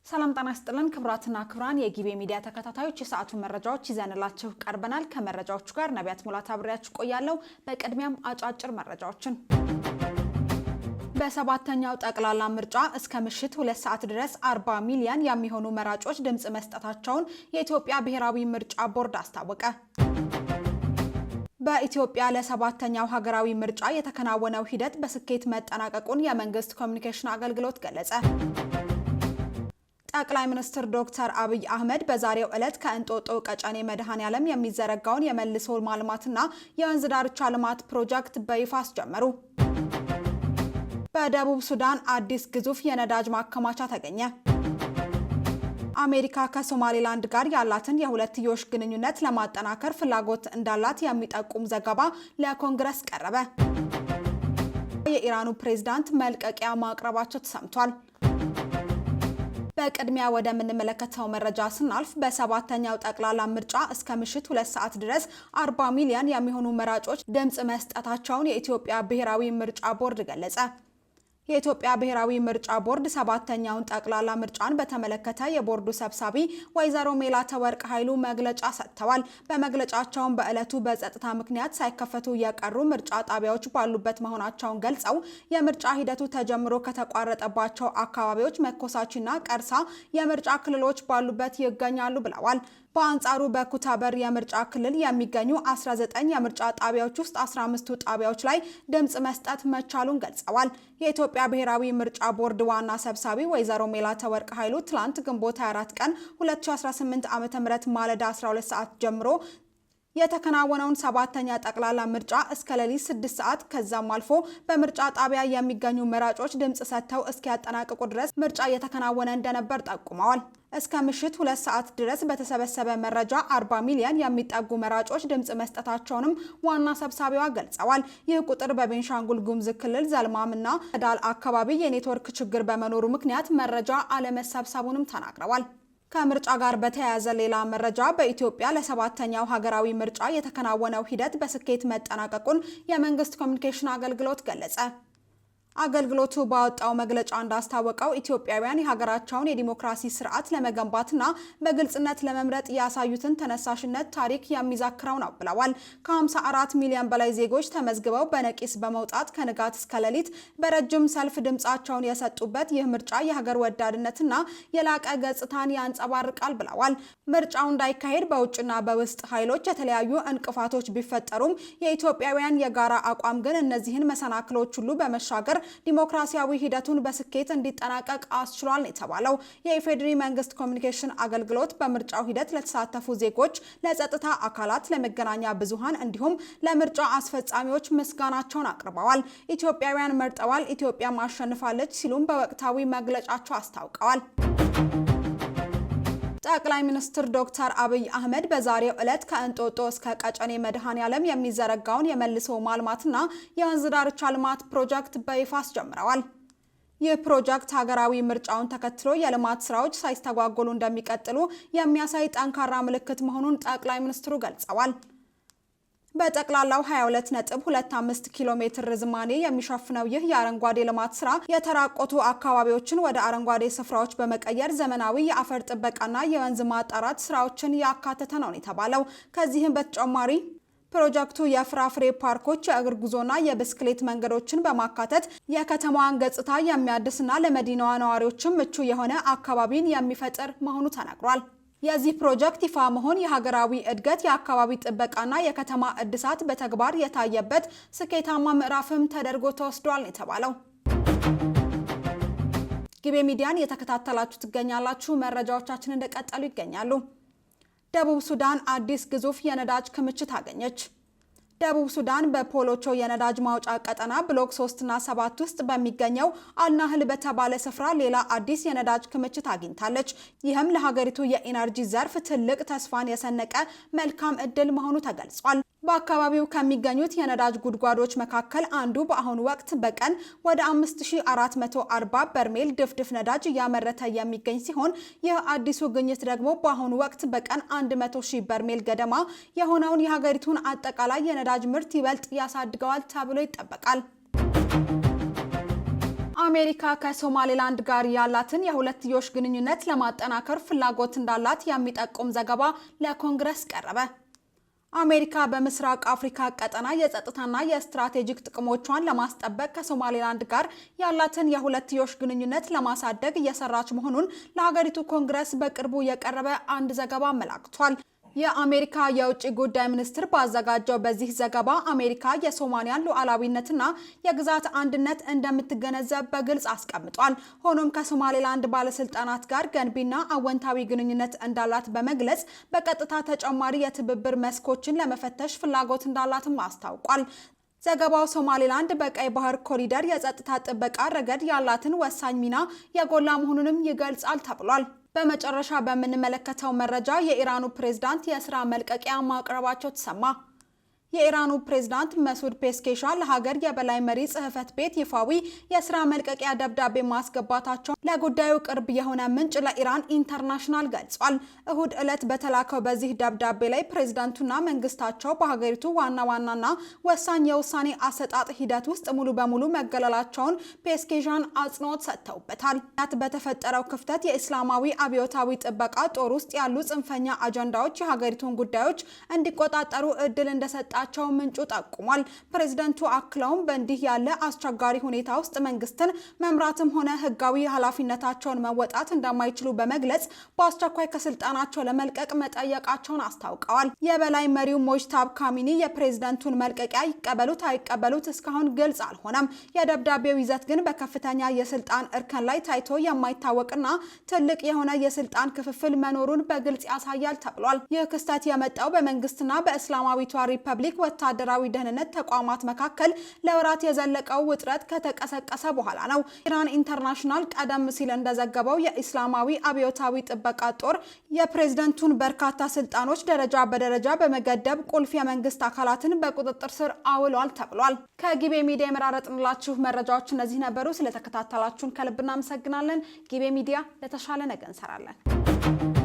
ሰላም ጤና ይስጥልን ክቡራትና ክቡራን የጊቤ ሚዲያ ተከታታዮች፣ የሰዓቱ መረጃዎች ይዘንላችሁ ቀርበናል። ከመረጃዎቹ ጋር ነቢያት ሙላት አብሬያችሁ ቆያለሁ። በቅድሚያም አጫጭር መረጃዎችን። በሰባተኛው ጠቅላላ ምርጫ እስከ ምሽት 2 ሰዓት ድረስ 40 ሚሊዮን የሚሆኑ መራጮች ድምፅ መስጠታቸውን የኢትዮጵያ ብሔራዊ ምርጫ ቦርድ አስታወቀ። በኢትዮጵያ ለሰባተኛው ሀገራዊ ምርጫ የተከናወነው ሂደት በስኬት መጠናቀቁን የመንግስት ኮሚኒኬሽን አገልግሎት ገለጸ። ጠቅላይ ሚኒስትር ዶክተር አብይ አህመድ በዛሬው ዕለት ከእንጦጦ ቀጨኔ መድኃኔዓለም የሚዘረጋውን የመልሶ ማልማትና የወንዝ ዳርቻ ልማት ፕሮጀክት በይፋ አስጀመሩ። በደቡብ ሱዳን አዲስ ግዙፍ የነዳጅ ማከማቻ ተገኘ። አሜሪካ ከሶማሌላንድ ጋር ያላትን የሁለትዮሽ ግንኙነት ለማጠናከር ፍላጎት እንዳላት የሚጠቁም ዘገባ ለኮንግረስ ቀረበ። የኢራኑ ፕሬዝዳንት መልቀቂያ ማቅረባቸው ተሰምቷል። በቅድሚያ ወደምንመለከተው መረጃ ስናልፍ፣ በሰባተኛው ጠቅላላ ምርጫ እስከ ምሽት 2 ሰዓት ድረስ 40 ሚሊዮን የሚሆኑ መራጮች ድምፅ መስጠታቸውን የኢትዮጵያ ብሔራዊ ምርጫ ቦርድ ገለጸ። የኢትዮጵያ ብሔራዊ ምርጫ ቦርድ ሰባተኛውን ጠቅላላ ምርጫን በተመለከተ የቦርዱ ሰብሳቢ ወይዘሮ ሜላተወርቅ ኃይሉ መግለጫ ሰጥተዋል። በመግለጫቸውም በዕለቱ በጸጥታ ምክንያት ሳይከፈቱ የቀሩ ምርጫ ጣቢያዎች ባሉበት መሆናቸውን ገልጸው፣ የምርጫ ሂደቱ ተጀምሮ ከተቋረጠባቸው አካባቢዎች መኮሳችና ቀርሳ የምርጫ ክልሎች ባሉበት ይገኛሉ ብለዋል። በአንጻሩ በኩታበር የምርጫ ክልል የሚገኙ 19 የምርጫ ጣቢያዎች ውስጥ 15ቱ ጣቢያዎች ላይ ድምፅ መስጠት መቻሉን ገልጸዋል። የኢትዮጵያ ብሔራዊ ምርጫ ቦርድ ዋና ሰብሳቢ ወይዘሮ ሜላተወርቅ ኃይሉ ትላንት ግንቦት 24 ቀን 2018 ዓ.ም ማለዳ 12 ሰዓት ጀምሮ የተከናወነውን ሰባተኛ ጠቅላላ ምርጫ እስከ ሌሊት 6 ሰዓት ከዛም አልፎ በምርጫ ጣቢያ የሚገኙ መራጮች ድምፅ ሰጥተው እስኪያጠናቅቁ ድረስ ምርጫ እየተከናወነ እንደነበር ጠቁመዋል። እስከ ምሽት 2 ሰዓት ድረስ በተሰበሰበ መረጃ 40 ሚሊዮን የሚጠጉ መራጮች ድምፅ መስጠታቸውንም ዋና ሰብሳቢዋ ገልጸዋል። ይህ ቁጥር በቤንሻንጉል ጉሙዝ ክልል ዘልማምና ዳል አካባቢ የኔትወርክ ችግር በመኖሩ ምክንያት መረጃ አለመሰብሰቡንም ተናግረዋል። ከምርጫ ጋር በተያያዘ ሌላ መረጃ፣ በኢትዮጵያ ለሰባተኛው ሀገራዊ ምርጫ የተከናወነው ሂደት በስኬት መጠናቀቁን የመንግስት ኮሚኒኬሽን አገልግሎት ገለጸ። አገልግሎቱ ባወጣው መግለጫ እንዳስታወቀው፣ ኢትዮጵያውያን የሀገራቸውን የዲሞክራሲ ስርዓት ለመገንባትና በግልጽነት ለመምረጥ ያሳዩትን ተነሳሽነት ታሪክ የሚዘክረው ነው ብለዋል። ከ54 ሚሊዮን በላይ ዜጎች ተመዝግበው በነቂስ በመውጣት ከንጋት እስከ ሌሊት በረጅም ሰልፍ ድምጻቸውን የሰጡበት ይህ ምርጫ የሀገር ወዳድነትና የላቀ ገጽታን ያንጸባርቃል ብለዋል። ምርጫው እንዳይካሄድ በውጭና በውስጥ ኃይሎች የተለያዩ እንቅፋቶች ቢፈጠሩም፣ የኢትዮጵያውያን የጋራ አቋም ግን እነዚህን መሰናክሎች ሁሉ በመሻገር ዲሞክራሲያዊ ሂደቱን በስኬት እንዲጠናቀቅ አስችሏል ነው የተባለው። የኢፌዴሪ መንግስት ኮሚኒኬሽን አገልግሎት በምርጫው ሂደት ለተሳተፉ ዜጎች፣ ለጸጥታ አካላት፣ ለመገናኛ ብዙሃን እንዲሁም ለምርጫ አስፈጻሚዎች ምስጋናቸውን አቅርበዋል። ኢትዮጵያውያን መርጠዋል፣ ኢትዮጵያም አሸንፋለች ሲሉም በወቅታዊ መግለጫቸው አስታውቀዋል። ጠቅላይ ሚኒስትር ዶክተር አብይ አህመድ በዛሬው ዕለት ከእንጦጦ እስከ ቀጨኔ መድኃኔዓለም የሚዘረጋውን የመልሶ ማልማትና የወንዝ ዳርቻ ልማት ፕሮጀክት በይፋ አስጀምረዋል። ይህ ፕሮጀክት ሀገራዊ ምርጫውን ተከትሎ የልማት ስራዎች ሳይስተጓጎሉ እንደሚቀጥሉ የሚያሳይ ጠንካራ ምልክት መሆኑን ጠቅላይ ሚኒስትሩ ገልጸዋል። በጠቅላላው 22.25 ኪሎ ሜትር ርዝማኔ የሚሸፍነው ይህ የአረንጓዴ ልማት ስራ የተራቆቱ አካባቢዎችን ወደ አረንጓዴ ስፍራዎች በመቀየር ዘመናዊ የአፈር ጥበቃና የወንዝ ማጣራት ስራዎችን ያካተተ ነው የተባለው። ከዚህም በተጨማሪ ፕሮጀክቱ የፍራፍሬ ፓርኮች፣ የእግር ጉዞና የብስክሌት መንገዶችን በማካተት የከተማዋን ገጽታ የሚያድስና ለመዲናዋ ነዋሪዎችም ምቹ የሆነ አካባቢን የሚፈጥር መሆኑ ተነግሯል። የዚህ ፕሮጀክት ይፋ መሆን የሀገራዊ እድገት፣ የአካባቢ ጥበቃና የከተማ እድሳት በተግባር የታየበት ስኬታማ ምዕራፍም ተደርጎ ተወስዷል ነው የተባለው። ጊቤ ሚዲያን እየተከታተላችሁ ትገኛላችሁ። መረጃዎቻችን እንደቀጠሉ ይገኛሉ። ደቡብ ሱዳን አዲስ ግዙፍ የነዳጅ ክምችት አገኘች። ደቡብ ሱዳን በፖሎቾ የነዳጅ ማውጫ ቀጠና ብሎክ 3 እና 7 ውስጥ በሚገኘው አልናህል በተባለ ስፍራ ሌላ አዲስ የነዳጅ ክምችት አግኝታለች። ይህም ለሀገሪቱ የኢነርጂ ዘርፍ ትልቅ ተስፋን የሰነቀ መልካም እድል መሆኑ ተገልጿል። በአካባቢው ከሚገኙት የነዳጅ ጉድጓዶች መካከል አንዱ በአሁኑ ወቅት በቀን ወደ 5440 በርሜል ድፍድፍ ነዳጅ እያመረተ የሚገኝ ሲሆን፣ ይህ አዲሱ ግኝት ደግሞ በአሁኑ ወቅት በቀን 100 ሺህ በርሜል ገደማ የሆነውን የሀገሪቱን አጠቃላይ የነዳጅ ምርት ይበልጥ ያሳድገዋል ተብሎ ይጠበቃል። አሜሪካ ከሶማሌላንድ ጋር ያላትን የሁለትዮሽ ግንኙነት ለማጠናከር ፍላጎት እንዳላት የሚጠቁም ዘገባ ለኮንግረስ ቀረበ። አሜሪካ በምስራቅ አፍሪካ ቀጠና የጸጥታና የስትራቴጂክ ጥቅሞቿን ለማስጠበቅ ከሶማሌላንድ ጋር ያላትን የሁለትዮሽ ግንኙነት ለማሳደግ እየሰራች መሆኑን ለሀገሪቱ ኮንግረስ በቅርቡ የቀረበ አንድ ዘገባ አመላክቷል። የአሜሪካ የውጭ ጉዳይ ሚኒስትር ባዘጋጀው በዚህ ዘገባ አሜሪካ የሶማሊያን ሉዓላዊነትና የግዛት አንድነት እንደምትገነዘብ በግልጽ አስቀምጧል። ሆኖም ከሶማሌላንድ ባለስልጣናት ጋር ገንቢና አወንታዊ ግንኙነት እንዳላት በመግለጽ በቀጥታ ተጨማሪ የትብብር መስኮችን ለመፈተሽ ፍላጎት እንዳላትም አስታውቋል። ዘገባው ሶማሌላንድ በቀይ ባህር ኮሪደር የጸጥታ ጥበቃ ረገድ ያላትን ወሳኝ ሚና የጎላ መሆኑንም ይገልጻል ተብሏል። በመጨረሻ በምንመለከተው መረጃ የኢራኑ ፕሬዝዳንት የስራ መልቀቂያ ማቅረባቸው ተሰማ። የኢራኑ ፕሬዝዳንት መሱድ ፔዜሽኪያን ለሀገር የበላይ መሪ ጽህፈት ቤት ይፋዊ የስራ መልቀቂያ ደብዳቤ ማስገባታቸውን ለጉዳዩ ቅርብ የሆነ ምንጭ ለኢራን ኢንተርናሽናል ገልጿል። እሁድ ዕለት በተላከው በዚህ ደብዳቤ ላይ ፕሬዝዳንቱና መንግስታቸው በሀገሪቱ ዋና ዋናና ወሳኝ የውሳኔ አሰጣጥ ሂደት ውስጥ ሙሉ በሙሉ መገለላቸውን ፔዜሽኪያን አጽንኦት ሰጥተውበታል። በተፈጠረው ክፍተት የእስላማዊ አብዮታዊ ጥበቃ ጦር ውስጥ ያሉ ጽንፈኛ አጀንዳዎች የሀገሪቱን ጉዳዮች እንዲቆጣጠሩ እድል እንደሰጣቸው ምንጩ ጠቁሟል። ፕሬዝደንቱ አክለውም በእንዲህ ያለ አስቸጋሪ ሁኔታ ውስጥ መንግስትን መምራትም ሆነ ህጋዊ ኃላፊነታቸውን መወጣት እንደማይችሉ በመግለጽ በአስቸኳይ ከስልጣናቸው ለመልቀቅ መጠየቃቸውን አስታውቀዋል። የበላይ መሪው ሞጅታብ ካሚኒ የፕሬዝደንቱን መልቀቂያ ይቀበሉት አይቀበሉት እስካሁን ግልጽ አልሆነም። የደብዳቤው ይዘት ግን በከፍተኛ የስልጣን እርከን ላይ ታይቶ የማይታወቅና ትልቅ የሆነ የስልጣን ክፍፍል መኖሩን በግልጽ ያሳያል ተብሏል። ይህ ክስተት የመጣው በመንግስትና በእስላማዊቷ ሪፐብሊክ ወታደራዊ ደህንነት ተቋማት መካከል ለወራት የዘለቀው ውጥረት ከተቀሰቀሰ በኋላ ነው። ኢራን ኢንተርናሽናል ቀደም ሲል እንደዘገበው የኢስላማዊ አብዮታዊ ጥበቃ ጦር የፕሬዝደንቱን በርካታ ስልጣኖች ደረጃ በደረጃ በመገደብ ቁልፍ የመንግስት አካላትን በቁጥጥር ስር አውሏል ተብሏል። ከጊቤ ሚዲያ የመራረጥንላችሁ መረጃዎች እነዚህ ነበሩ። ስለተከታተላችሁን ከልብ እናመሰግናለን። ጊቤ ሚዲያ ለተሻለ ነገ እንሰራለን።